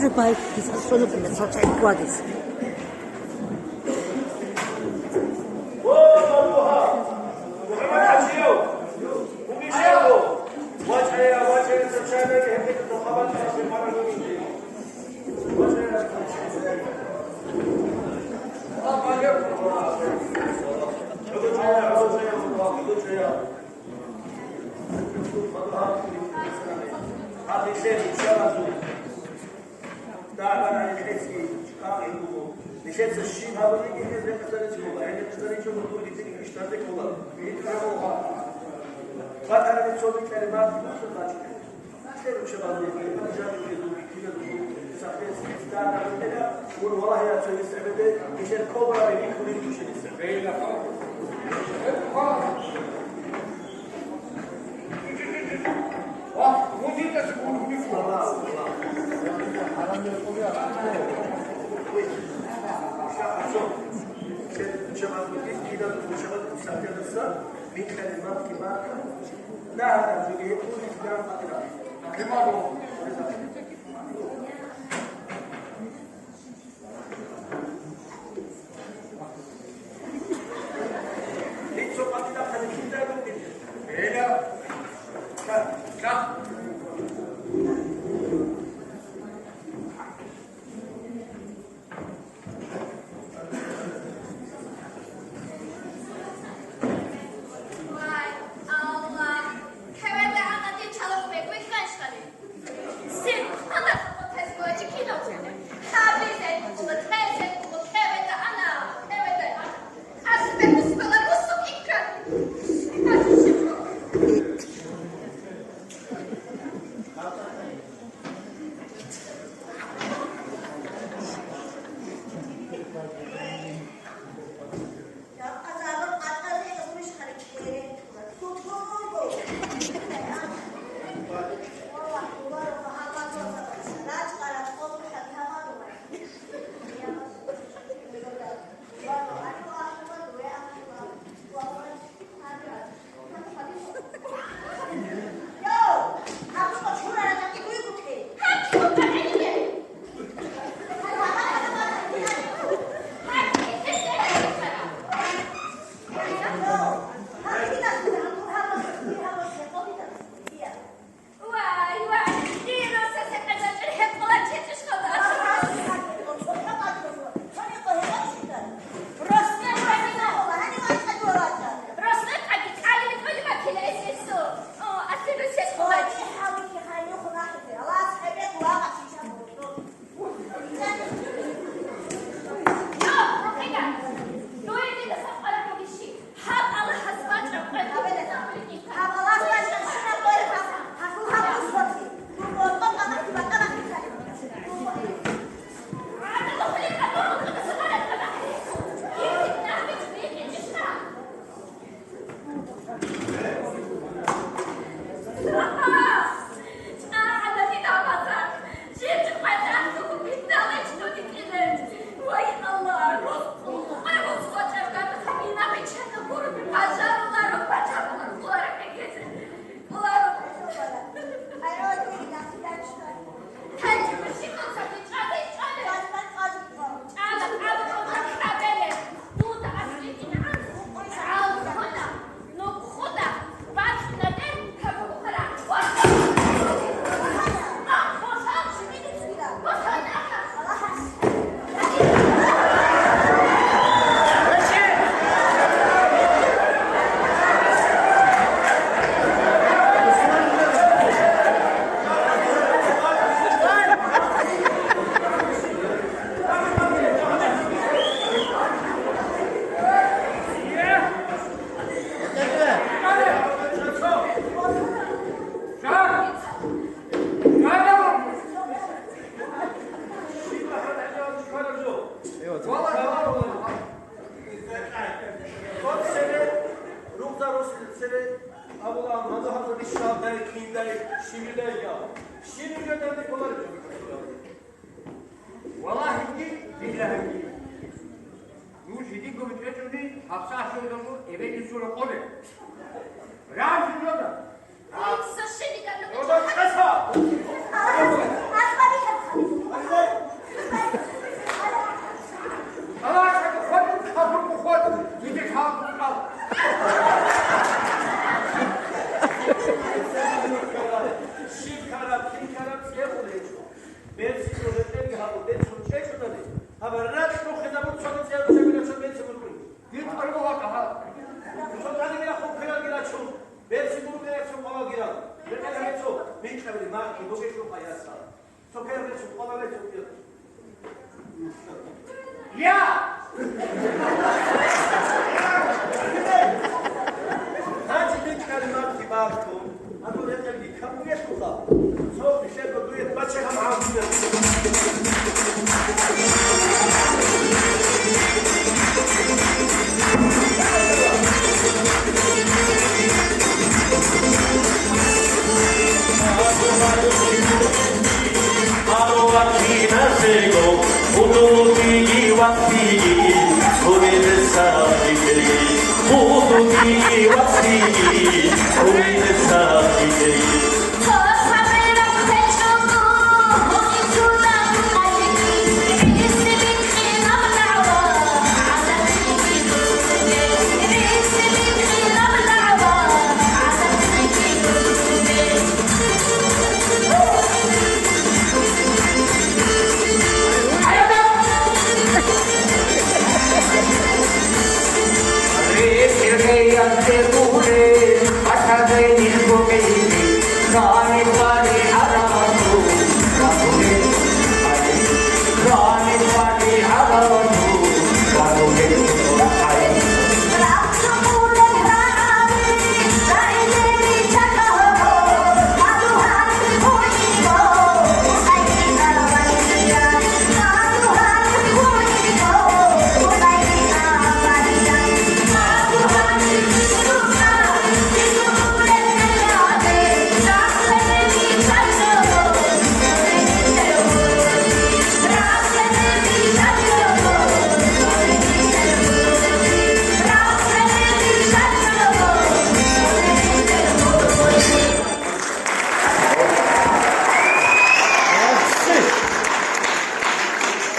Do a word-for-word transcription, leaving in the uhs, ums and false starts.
Байкиса сонобина цалчӀай кквагис. Нилъеца щиб гьабулебги гьез рекъезаричӀо, гьел рекъезаричӀого дур гьитӀинги кӀищтазе ккола. ГьитӀинаб гьаб. Батараб цо бикьараб махъ буцӀцӀун бачӀунеб. Нилъер руччабазул, гьеб жанибги дур гьитӀинаб дур сахлъес гьитӀинаб гьабулеб, мун валагьи, я цо гьес гӀебеде, нилъер кобраби рихьулел руччабица. Вай, Аллагь, кеведа ана дир чалахъ бекӀвей ханщали. Сир, ана хӀакъатаз гуачи кинав? Табизе, кулатӀезе, кулатӀеведа ана, кеведа ана. Асбе мусбала мусу икра. Асбе мусбала. Вай, вай, дир росасе къезачӀел гьекъола чечӀищ хабар. Росмер къаги, росмер къаги кӀалиби кӀолиба килаэсесо. О, асил росес къолай. Валагьиги, билагьиги. Нуж гьединго бетӀерчӀони гьабсагӀат жодалъур эбел-инсул рокъобе. Рагьу жода! Инса шилигана. Жода кьеса! Макки бугелъулха, ясал. Цо кер речун къваларай цо кер. Я! Гьанже декӀал макки бартун, гьанже декӀалги кам бугелъулха.